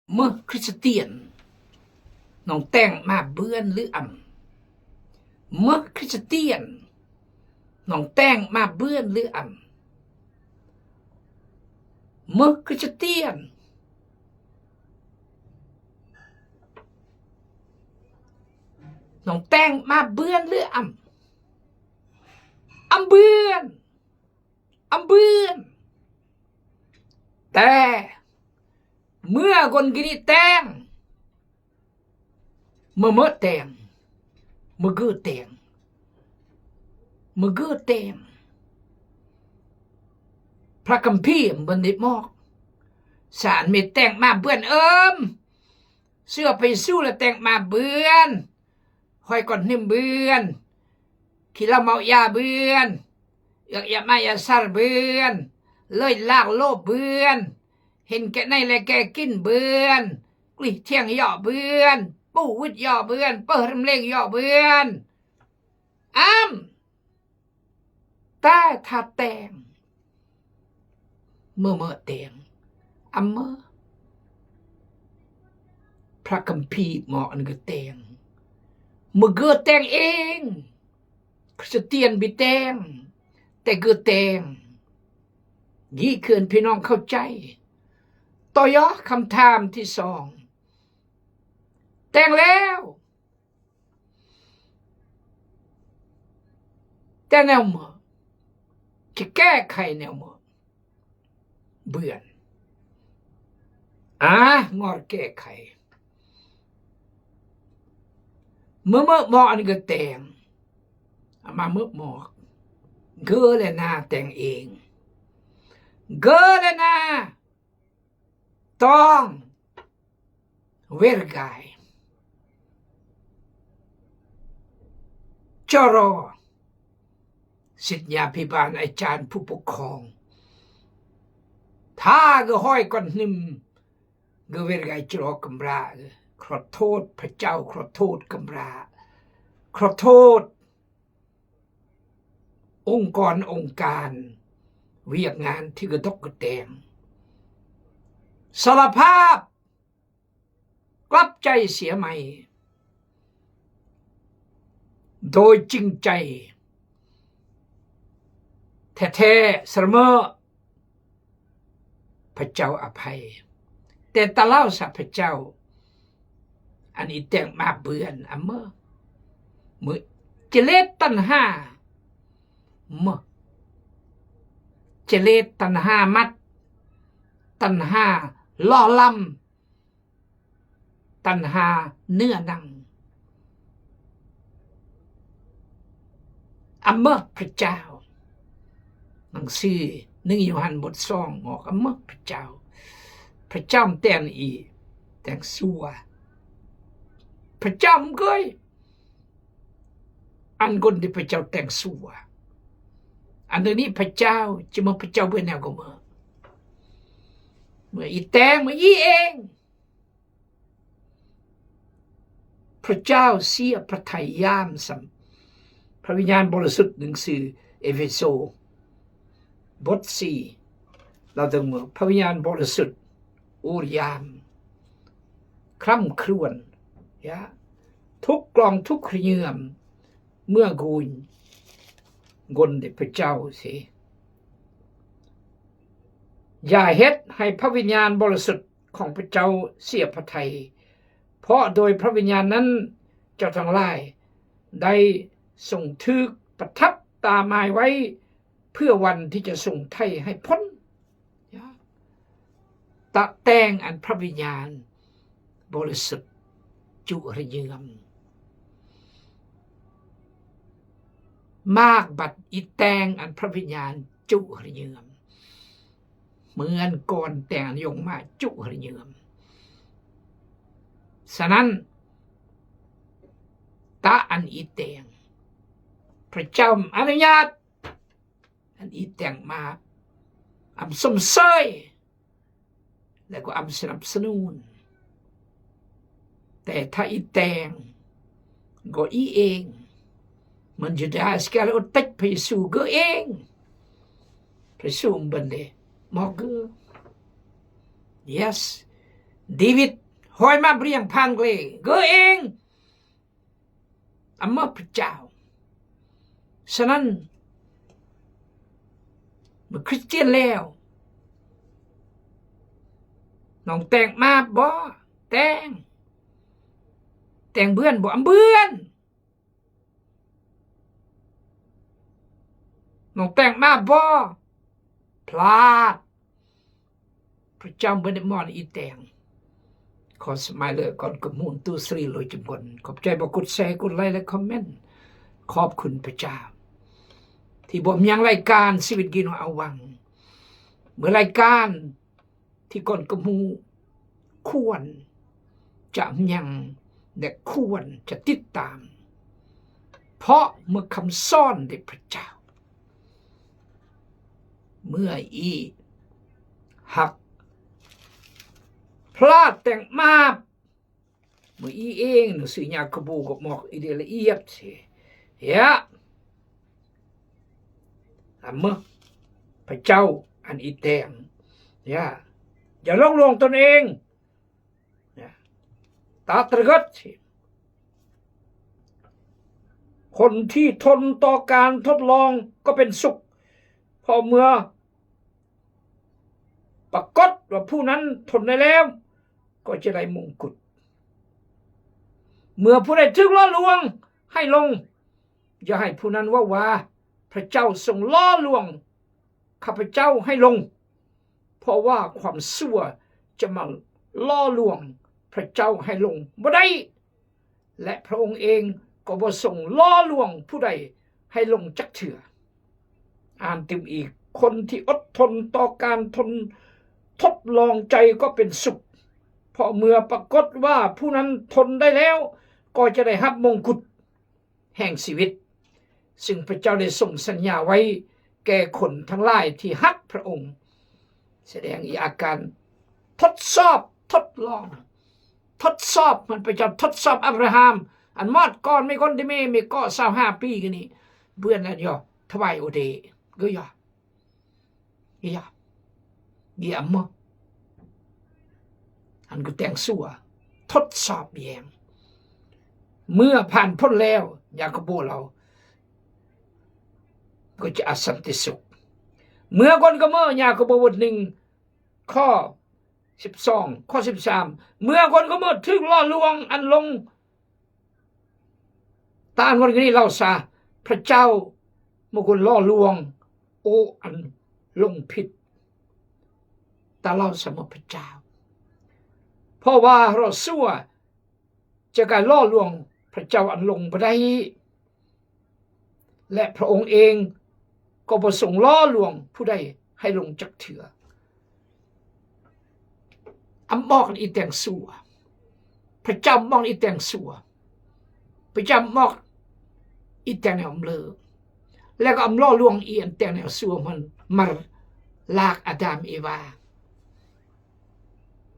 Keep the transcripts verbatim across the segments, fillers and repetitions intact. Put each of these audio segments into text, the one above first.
Mø Kristian nong teng ma bươn lưam. Mø Kristian nong teng ma bươn lưam. Mø Kristian nong teng ma bươn lưam. Am bươn. Am bươn. Te mø gon gini teng. Mø mø teng. Mø gø teng. Mø gø teng. Prak Kampir bơni mok. San mi teng ma bươn ơm. Sư pa Yêsu la teng ma bươn. Hoi kon hnĭm bươn. Khi la mâu ya bươn. Yak ya ma ya sar bươn. Lơi lak lôp bươn. Hin ke nai le ke kin bươn. Klih thiêng yo bươn. Pu wit yo bươn. Pơh rem leng yo bươn. Am. Ta tha teng. Mø mø teng. Am mø. Prak Kampir mok an gø teng. Mø gø teng eng. Kristian bi teng. Te gø teng. Gi kơn pi nong khao chai. Tôi cóคำถามที่สอง. Teng leo. Teng neo mø. Chi ke khai neo mø. Bươn. A, ngor ke khai. Mø mø mok an gø teng. Ama mø mok. Gø le na teng eng. Gø le na. Tong. Wer gai. Choro. Sit nya pi ban ai chan pu pu khong. Tha gø hoi kon hnĭm. Gø wer gai choro kambra. Khro thot pa chao khro thot kambra. Khro thot. Ung kon ung kan, wiak ngan thi gø dok gø teng. Sala phap, klap chai sia mai. Dôi ching chai. The the, sơrmơ. Pha chau aphai. Te ta lao sa pha chau. An i teng ma bươn am mơ. Mơ. Chele tanha. Mơ. Chele tanha mat. Tanha lo lam. Tanha nưa năng. Am mơ pha chau. Nang si, nang Yôhan bôt song ngok am mơ pha chau. Pha chau teng i, teng sua. Pha chau gơi. An gon di pha chau teng sua. An ni pha chau, chi mơ pha chau bơ neo gơ mơ. Mơ i teng, mơ i eng. Pha chau sia pha thai yam sam. Pha Vinyan Bôrisut nang si Êphêsô. Bôt si. Lao dang mơ. Pha Vinyan Bôrisut. Ur yam. Kram kruan. Ya. Thuk klong thuk hriam. Mưa gun. Gon de pha chau si. Ya het hai Pha Vinyan Bôrisut. Khong pha chau sia pha thai. Phŏ dôi Pha Vinyan năn cho ทั้งหลาย ได้ส่งถืกประทับตราหมายไว้ เพื่อวันที่จะส่งไถ่ให้พ้น Ya. Tă teng ăn Pha Vinyan Bôrisut chu rơnhơm. Mă băt i teng ăn Pha Vinyan chu rơnhơm. Mưn kon teng yong ma chu rơnhơm. Sơnăn, tă ăn i teng. Pha chau ăn ñat. Ăn i teng ma. Ăn sum sơi. Lego am sơnap sơnun. Te tha i teng. Gô i eng. Mưn Yuđa Iskariôt tĕch Pha Yêsu gô eng. Pha Yêsu bơ̆n de. Mŏ gô. Yes. David, hôi map riang phan kle, gø eng, a mø pha chao. Săn năn, mø Christian leo, nong teng map bô, teng, teng bươn bô, a bươn. Nong teng map bô, plat. Pha chao bơnê mon i teng. Kon smiler, kon kơmun tu sri lôi chim kon. Khôp chai bô kut share, kut like, like comment. Khôp khun pha chao. Ti bô miang lai kan siwit gino awang. Mơ lai kan ti kon kơmu khuan, cha miang, nè khuan, cha tĭt tam. Pho mơ kham son de pha chao. Mơ i hak plat teng map. Mơ i eng, nơ sư Yakobo gŏ mok i de le iăp si. Ya. A mơ pha chao ăn i teng. Ya. Jalok luong ton eng. Ya. Ta trơgăt si. Kon ti thôn to kan thot long ก็เป็นสุข เพราะเมื่อ ปรากฏว่าผู้นั้นทนได้แล้ว ก็จะได้มงกุฎ เมื่อผู้ใดถูกหลอกลวงให้ลง อย่าให้ผู้นั้นว่าว่า พระเจ้าทรงหลอกลวงข้าพเจ้าให้ลง เพราะว่าความชั่วจะมาหลอกลวงพระเจ้าให้ลงบ่ได้ และพระองค์เองก็บ่ทรงหลอกลวงผู้ใดให้ลงจักเทื่อ อ่านตึมอีก คนที่อดทนต่อการทนทดลองใจก็เป็นสุข เพราะเมื่อปรากฏว่าผู้นั้นทนได้แล้ว ก็จะได้รับมงกุฎแห่งชีวิต ซึ่งพระเจ้าได้ทรงสัญญาไว้แก่คนทั้งหลายที่ฮักพระองค์ แสดงอีอาการทดสอบ ทดลอง ทดสอบ มันพระเจ้าทดสอบอับราฮัม อันมอดก่อนไม่คนที่ไม่ ไม่ก็ซาวห้าปีกันนี่ เพื่อนนั่นยอ ถวายโอเด ก็ยอ ยอ เยี่ยมมาก อันก็แต่งซัว ทดสอบแยง เมื่อผ่านพ้นแล้ว ยาโคโบเรา ก็จะอาสันติสุข เมื่อคนก็เมื่อ ยาโคโบ บทหนึ่ง ข้อสิบสอง ข้อสิบสาม เมื่อคนก็เมื่อถูกหลอกลวงอันลง ตามวันนี้เราสา พระเจ้า เมื่อคนหลอกลวง โอ อันลงผิด ตาเราสา เมื่อพระเจ้า เพราะว่าเราซัว จะกลายหลอกลวงพระเจ้าอันลงบ่ได้ และพระองค์เองก็บ่ทรงหลอกลวงผู้ใดให้ลงจักเทื่อ อำบอกอีแต่งซัว พระเจ้าบอกอีแต่งซัว พระเจ้าบอกอีแต่งแนวอำเลิก แล้วก็อำหลอกลวงอีอันแต่งแนวซัวมัน มาลากอาดัมเอวา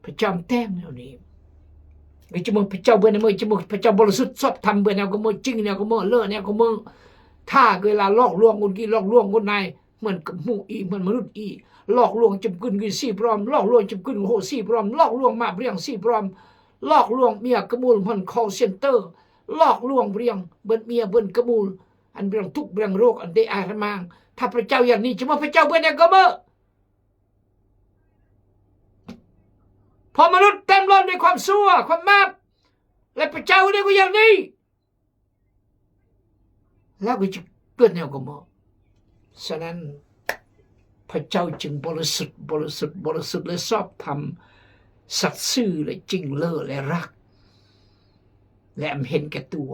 พระเจ้าแต่งแนวนี้ ก็จะเมื่อพระเจ้าเบิ่นเมื่อ จะเมื่อพระเจ้าบริสุทธิ์ชอบธรรมเบิ่นแนวก็เมื่อจริงแนวก็เมื่อเลิกแนวก็เมื่อ ถ้าเวลาหลอกลวงคนกี้หลอกลวงคนนาย เหมือนกับหมู่อี เหมือนมนุษย์อี หลอกลวงจำกึนกี้สี่ปลอม หลอกลวงจำกึนโหสี่ปลอม หลอกลวงมาเปรียงสี่ปลอม หลอกลวงเมียกระมูลเหมือน call center หลอกลวงเปรียงเบิ่นเมียเบิ่นกระมูล อันเปรียงทุกข์เปรียงโรค อันได้อายระมัง ถ้าพระเจ้าอย่างนี้ จะเมื่อพระเจ้าเบิ่นแนวก็เมื่อ เพราะมนุษย์เต็มล้นด้วยความซัว ความบาป และพระเจ้าเรียกว่าอย่างนี้ แล้วก็จะเกิดแนวก็เมื่อ ฉะนั้น พระเจ้าจึงบริสุทธิ์ บริสุทธิ์ บริสุทธิ์ และชอบธรรม สัตย์ซื่อ และจริงเลิศ และรัก และอำเห็นแก่ตัว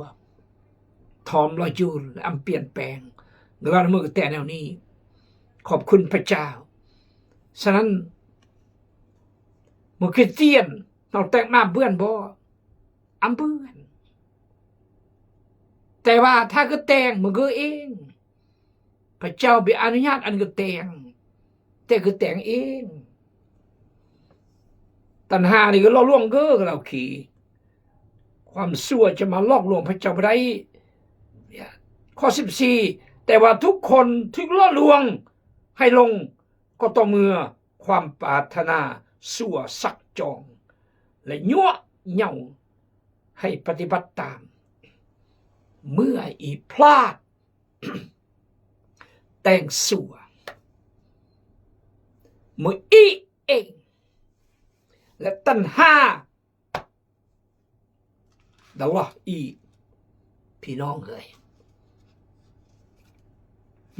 ถอมลอยยูน และอำเปลี่ยนแปลง ในวันเมื่อแต่แนวนี้ ขอบคุณพระเจ้า ฉะนั้น เมื่อคริสเตียน เฮาแต่งมาเปื้อนบ่ อำเปื้อน แต่ว่าถ้าคือแต่ง มันคือเอง พระเจ้าบ่อนุญาตอันคือแต่ง แต่คือแต่งเอง ตัณหานี่ก็หลอกลวงเก้อกับเราขี่ ความซัวจะมาหลอกลวงพระเจ้าบ่ได้ เนี่ย ข้อสิบสี่ แต่ว่าทุกคนถูกหลอกลวงให้ลง ก็ต่อเมื่อความปรารถนาซัวชักจอง และยั่วเย้าให้ปฏิบัติตาม เมื่ออีพลาด แตงซัว เมื่ออีเอง และตัณหา ดะลออี พี่น้องเอ้ย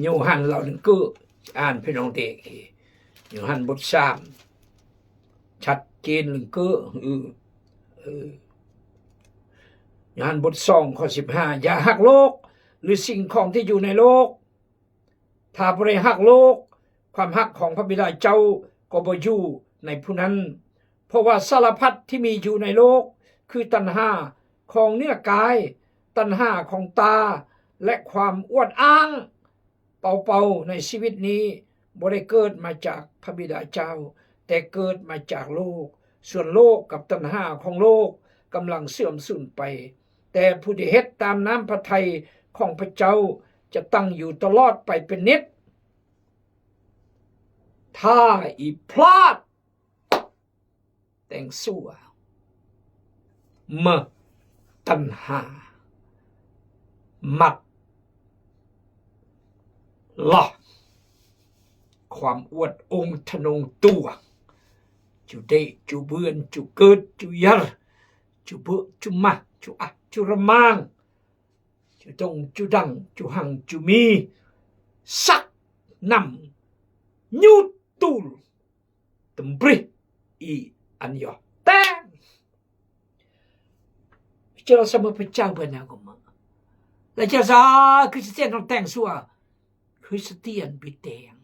โยฮันลาวลึงเกอ อ่านพี่น้องเตะ โยฮันบทสาม ชัดเจนลึงเกอ เออ เออ โยฮันบทสอง ข้อสิบห้า อย่าฮักโลก หรือสิ่งของที่อยู่ในโลก ถ้าผู้ใดฮักโลก ความฮักของพระบิดาเจ้าก็บ่อยู่ในผู้นั้น เพราะว่าสารพัดที่มีอยู่ในโลก คือตัณหาของเนื้อกาย ตัณหาของตา และความอวดอ้าง เป่าๆ ในชีวิตนี้ บ่ได้เกิดมาจากพระบิดาเจ้า แต่เกิดมาจากโลก ส่วนโลกกับตัณหาของโลกกำลังเสื่อมสูญไป แต่ผู้ที่เฮ็ดตามน้ำพระทัยของพระเจ้าจะตั้งอยู่ตลอดไปเป็นนิจ ถ้าอีพลาด แตงซัว เมื่อตัณหา มัก ละ ความอวดองค์ทะนงตัว จุเดะจุเบือน จุเกิด จุยัล จุเบอะ จุมา จุอะ จุระมาง จุดง จุดัง จุหัง จุมี สักนำ ยูดตูล ตำบริ อีอันยอ แตง เจอเราเสมอพระเจ้าเบอร์นางก็มา และเจอซาคริสเตียนต้องแตงซัว คริสเตียนบ่แตง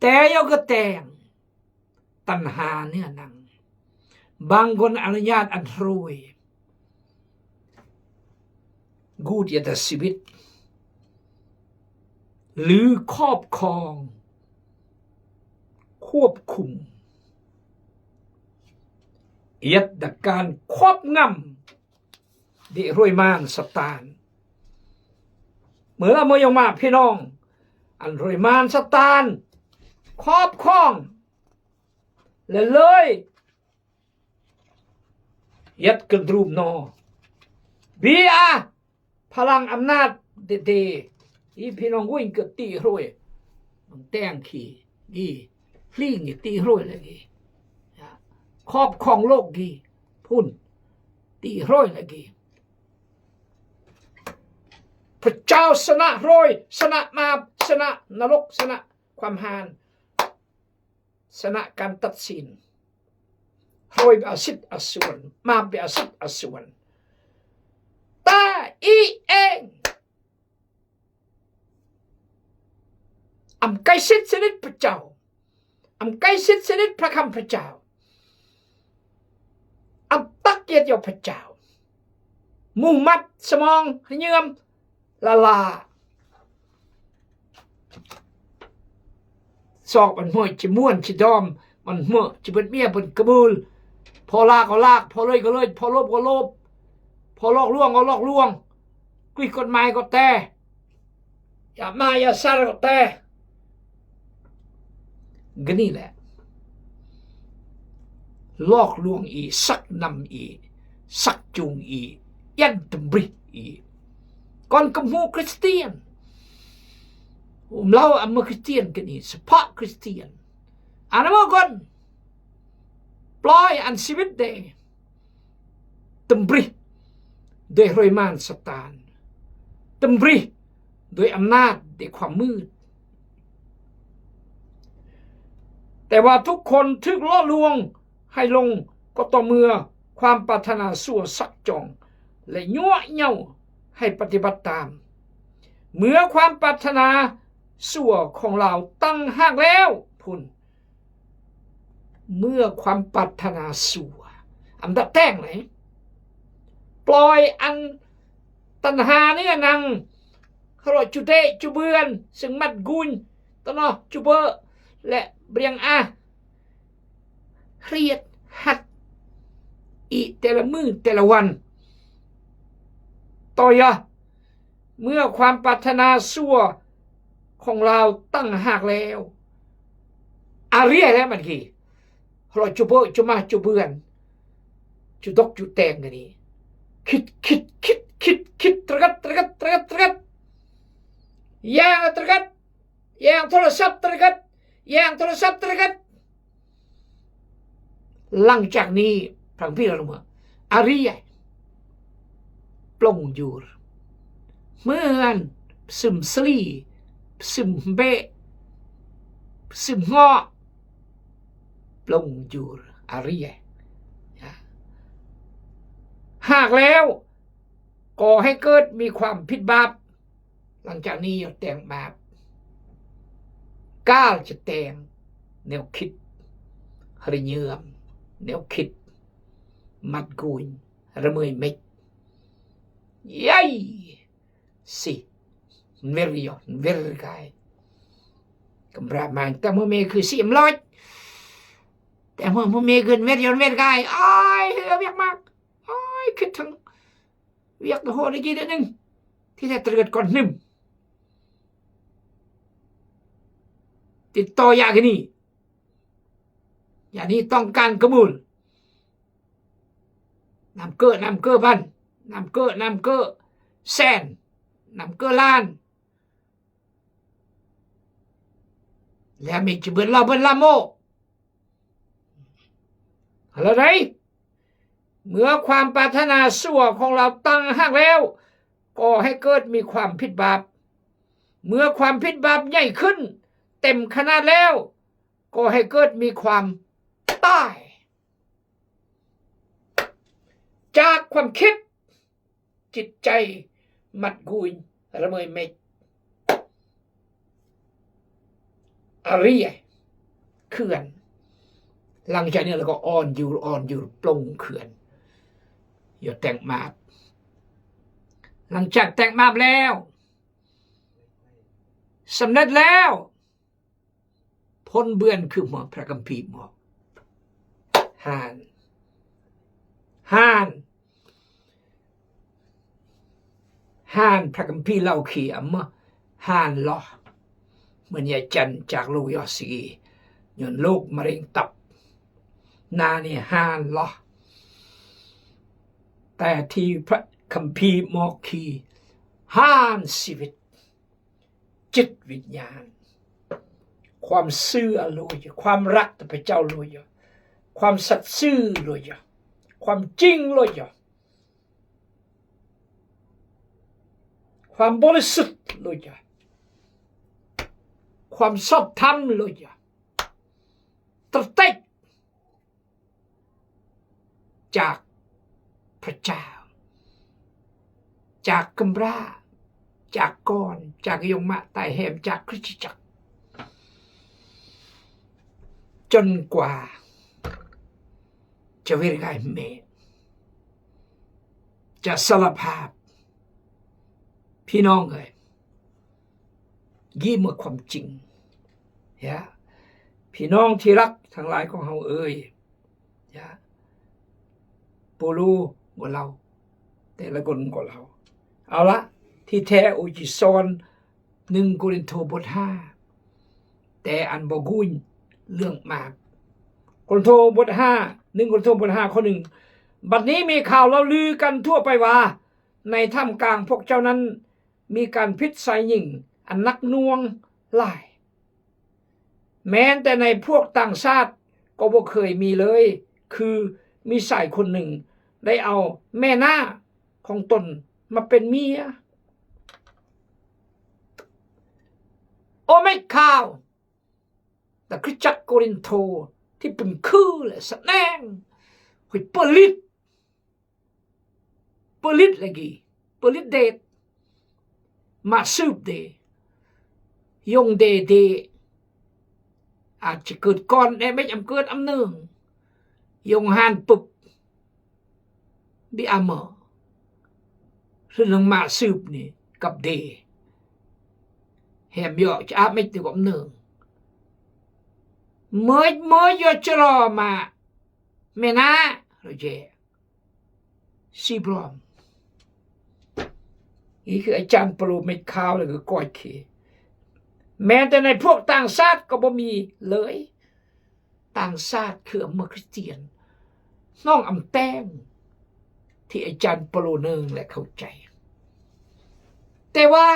แต่ยอก็แตง ตัณหาเนื้อหนัง บางคนอนุญาตอันรวย กูดยาดาชีวิต หรือครอบครอง ควบคุม เอียดดักการครอบงำ เดะรวยมารซาตาน เมื่อเมื่อยองมาพี่น้อง อันรวยมารซาตาน ครอบครอง และเลย ยัดกระดูมนอ เบียร์ พลังอำนาจเดๆ อีพี่น้องวิ่งกะติรวย มันแตงขี่ อี ลิงนี่ติรวยเลยอี ครอบครองโลกอี พุ่น ติรวยเลยอี พระเจ้าชนะรวย ชนะมาร ชนะนรก ชนะความหาน ชนะการตัดสิน รวยบ่อสิทธิ์อสวน มารบ่อสิทธิ์อสวน แต่อีเอง อำใก้สิทธิ์ชนิดพระเจ้า อำใก้สิทธิ์ชนิดพระคำพระเจ้า อำตักเกียรติยศพระเจ้า หมู่มัดสมองให้เยื่อม ละลา ซอกมันเมื่อจิม่วนจิดอม มันเมื่อจิเบิดเมียเบิดกระบือ พอลาก็ลาก พอเลยก็เลย พอลบก็ลบ พอหลอกลวงก็หลอกลวง กึ้ยกฎหมายก็แต่ อย่ามาอย่าสารก็แต่ ก็นี่แหละ หลอกลวงอี สักนำอี สักจูงอี ยันตำบริอี ก่อนกำหูคริสเตียน อุ้มเล่าอำเมอคริสเตียนกันอี สภาพคริสเตียน อันนั้นเมื่อก่อน ปล่อยอันชีวิตเด ตำบริโดยรวยมารซาตาน ตำบริโดยอำนาจแห่งความมืด แต่ว่าทุกคนถูกหลอกลวงให้หลงก็ต่อเมื่อความปรารถนาชั่วชักจูง และยั่วเย้าให้ปฏิบัติตาม เมื่อความปรารถนาชั่วของลาวตั้งหากแล้ว พุ้น เมื่อความปรารถนาชั่ว อำดับแตงไหน ปล่อยอันตัณหาเนื้อหนัง เขาเรียกจุเดะจุเบือน ซึ่งมัดกุญ ตะเนาะ จุเบอะ และเบรียงอา เรียดหัด อีแต่ละมื้อแต่ละวัน ต่อยะ เมื่อความปรารถนาชั่วของลาวตั้งหากแล้ว อาเรียแล้วมันกี่ เราจุเบอะจุมาจุเบือน Ju dok ju teng kani. Khit, khit, khit, khit, khit, terget, terget, terget, terget. Yang terget, yang โทรศัพท์ terget, yang โทรศัพท์ terget. หลังจากนี้ phrang phi la ruma. Ari ai. Plong jur. Meuan, süm sli, süm mbe, süm ngo. Plong jur, ari ai. Ya. Hak leo, ก่อให้เกิดมีความผิดบาป หลังจากนี้ yot teng map. Kal ja teng, neo khit, hri nyiam, neo khit, mat guñ, rơmơi mej. Yai! Si. Nver yo, nver gai. Kambra mang, ta mơ me khư si em loj. Ta mơ, mơ me khư nver yo, nver gai. Ai, hơ biak mak. Ai, khit thăng. Biak ho ni ji de ning. Ti ta terget kon nim. Ti to ya gini. Yani tong kan kemul. Năm kơ, năm kơ băn, năm kơ, năm kơ sen, năm kơ lan. Lem mi chi bơ̆n la, bơ̆n la mô. Halo đấy. เมื่อความปรารถนาชั่วของเราตั้งหากแล้ว ก่อให้เกิดมีความผิดบาป เมื่อความผิดบาปใหญ่ขึ้น เต็มขนาดแล้ว ก่อให้เกิดมีความตาย จากความคิด จิตใจ หมัดกุย ระเมยเม็ด อะเรีย เขื่อน หลังจากนี้แล้วก็อ่อนอยู่ อ่อนอยู่ ปลงเขื่อน อย่าแต่งมาบ หลังจากแต่งมาบแล้ว สำเร็จแล้ว ผลเบื้อนคือหมอพระคัมภีร์บอก ห่าน ห่าน ห่านพระคัมภีร์เล่าเขียนมา ห่านลอ เหมือนยายจันจากโรคยอดศรี ย้อนโรคมะเร็งตับ นานี่ห่านลอ แต่ที่พระคัมภีร์บอกคือ ห่านชีวิต จิตวิญญาณ ความเชื่อโลย ความรักต่อพระเจ้าโลย ความสัตย์ซื่อโลย ความจริงโลย ความบริสุทธิ์โลย ความชอบธรรมโลย ตระเต็ก จากพระเจ้า จากกำพร้า จากกอน จากยงมะตายแหม จากคริสตจักร จนกว่าจะเวรกายแม่ จะสารภาพ พี่น้องเอ้ย ยี่เมื่อความจริง ยะ พี่น้องที่รักทั้งหลายของเฮาเอ้ย ยะ โปโลบ่เล่า แต่ละคนก็เล่า เอาละ ที่แท้โอจิซอน หนึ่งโกรินโธบทห้า แต่อันบ่กู้เรื่องมาก โกรินโธบทห้า หนึ่งโกรินโธบทห้า ข้อหนึ่ง บัดนี้มีข่าวเล่าลือกันทั่วไปว่า ในท่ามกลางพวกเจ้านั้น มีการผิดชายหญิงอันหนักหน่วงหลาย แม้แต่ในพวกต่างชาติก็บ่เคยมีเลย คือมีชายคนหนึ่งได้เอาแม่นาคของตนมาเป็นเมีย โอเมกข่าว แต่คริสตจักรโกรินโธที่เป็นคือและแสดง หอยเปอร์ลิต เปอร์ลิต lagi เปอร์ลิตเดช มาสืบเด ยงเดเด อาจจะเกิดก่อนแด่เม็ดอำเกิดอำเนิง ยงหานปึบ บิอาเมอ เรื่องมาสืบนี่กับเด แหมเยาะจะอาบเม็ดติกบเนิง เมิดเมิดเยาะจะรอมา แม่นา เราเจ ชีพร้อม นี่คืออาจารย์เปโลเม็ดขาว แล้วก็ก้อยเค แม้แต่ในพวกต่างชาติก็บ่มีเลย ต่างชาติคืออำมาคริสเตียน น้องอำแตง ที่อาจารย์เปาโลนึ่งและเข้าใจ แต่ว่า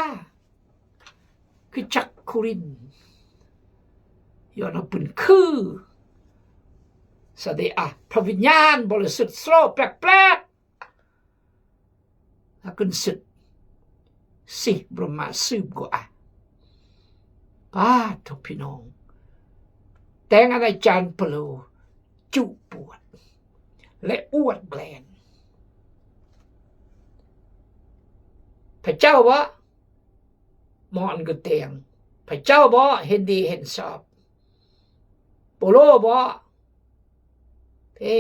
คริสตจักรโครินธ์ ย้อนว่าเปิ้นคือสะเดะอะ พระวิญญาณบริสุทธิ์ โซ่แปลกๆ แล้วขึ้นศึก สิบรมมาสืบก็อะ ป้าดโธ่พี่น้อง แต่งอาณาจารย์เปาโลจุปวด และอวดแกลน พระเจ้าบ่ หมอนก็แตง พระเจ้าบ่เห็นดีเห็นชอบ เปาโลบ่ เอ้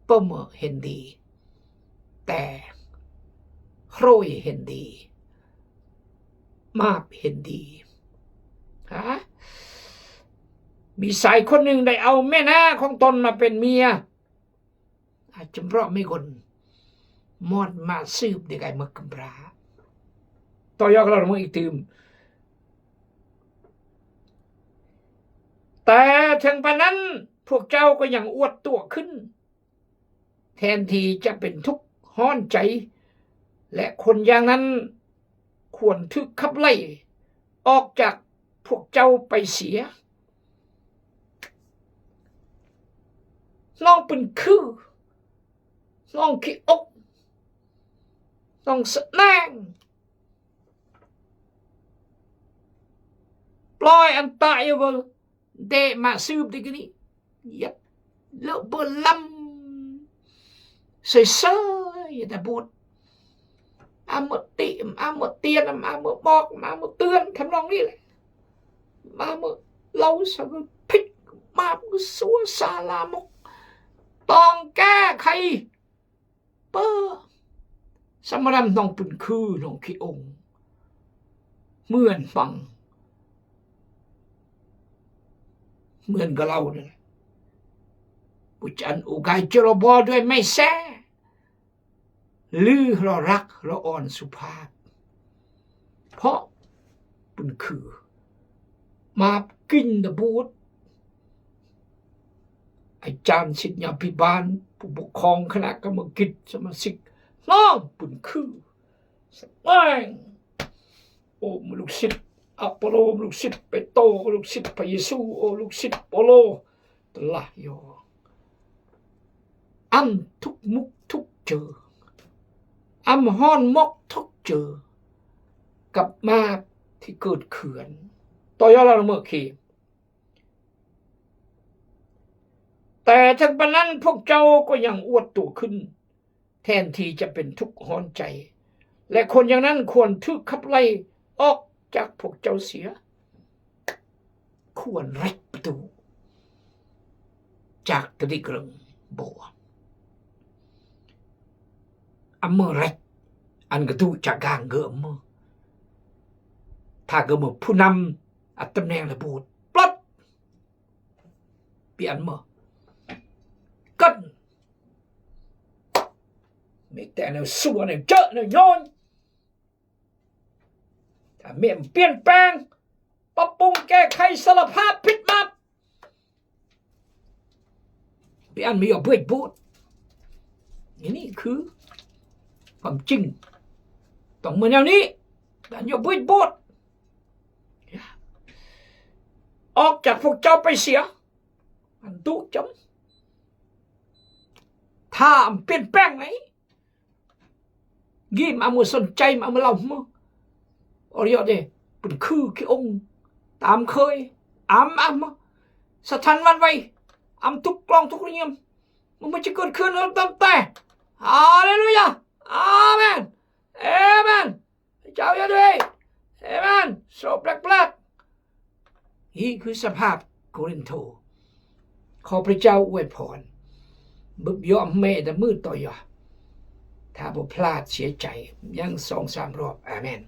บ่เหมาะเห็นดี แต่โครยเห็นดี มาบเห็นดี ฮะ มีชายคนหนึ่งได้เอาแม่นาของตนมาเป็นเมีย อาจจะเพราะไม่คน หมอนมาสืบได้ไงเมื่อกำพร้า ต่อยอดเราเมื่ออีกตื่ม แต่ถึงปานนั้นพวกเจ้าก็ยังอวดตัวขึ้น แทนที่จะเป็นทุกข์ฮ้อนใจ และคนอย่างนั้นควรถูกขับไล่ออกจากพวกเจ้าไปเสีย น้องเปิ้นคือ น้องขี้อก น้องสะแนง ปล่อยอันตายเว้ย เดะมาสืบดีกว่านี้ เยียะ เลอะเบอะล้ำ เซยๆ อย่าแต่บูด อาเมื่อติ อาเมื่อเตียน อาเมื่อบอก อาเมื่อเตือน ทำนองนี้แหละ อาเมื่อเล่าสารพิษ อาเมื่อซัวซาลามก ต้องแก้ไข เป้อ สมานำน้องเปิ้นคือน้องขี้อง เหมือนฟัง เหมือนกับเราเนี่ยแหละ บุจันอุกายเจรบอด้วยไม่แซ่ หรือเรารักเราอ่อนสุภาพ เพราะเปิ้นคือ มากินตะบูด อาจารย์ศิษยาภิบาล ผู้ปกครองคณะกรรมกิจ สมาชิก น้องเปิ้นคือ สะแนง โอ้ ลูกศิษย์อปอลโล ลูกศิษย์เปโตร ลูกศิษย์พระเยซู โอ้ ลูกศิษย์เปาโล ตะละยอ อำทุกข์มกทุกข์ใจ๋ อำฮ้อนมกทุกข์ใจ๋ กับมาบที่เกิดเขื่อน ต่อยอดเราเมื่อกี้ แต่ถึงปานนั้นพวกเจ้าก็ยังอวดตัวขึ้น แทนที่จะเป็นทุกข์ฮ้อนใจ และคนอย่างนั้นควรถูกขับไล่ออกจากพวกเจ้าเสีย ควรแร็กประตู๋ จากตะลิกเริงบ่ อำเมอแร็ก อันกระดูกจากกลางเกออำเมอ ถ้าเกออำเมอผู้นำ อัดตำแหน่งและบูด ปลด เปลี่ยนเมอ กัน มีแต่แนวซัว แนวเจอะ แนวย้อน ถ้าเมียมันเปลี่ยนแปลง ปรับปรุงแก้ไข สารภาพผิดมาบ เปลี่ยนมีเอาเบิดบูด นี่ นี่คือความจริง ต้องเหมือนแนวนี้ การเอาเบิดบูด ออกจากพวกเจ้าไปเสีย มันดุจ๋ำ ถ้ามันเปลี่ยนแปลงไหน กี้มาเมื่อสนใจ๋ มาเมื่อเล่าเมื่อ ออยอดเด้ เปิ้นคือขี้อง ตามเคย อำ อำ สะท้านหวั่นไหว อำทุกข์กลองทุกข์ระยำ มันบ่จะเกิดขึ้นแล้วตั้งแต่ ฮาเลลูยา อาเมน เอเมน พระเจ้าอยู่ดี เอเมน โซ่แปลกๆ นี่คือสภาพโกรินโธ ขอพระเจ้าอวยพร บึบยอมแม่แต่มือต่อยอ ถ้าบ่พลาดเสียใจ ยังสองสามรอบ อาเมน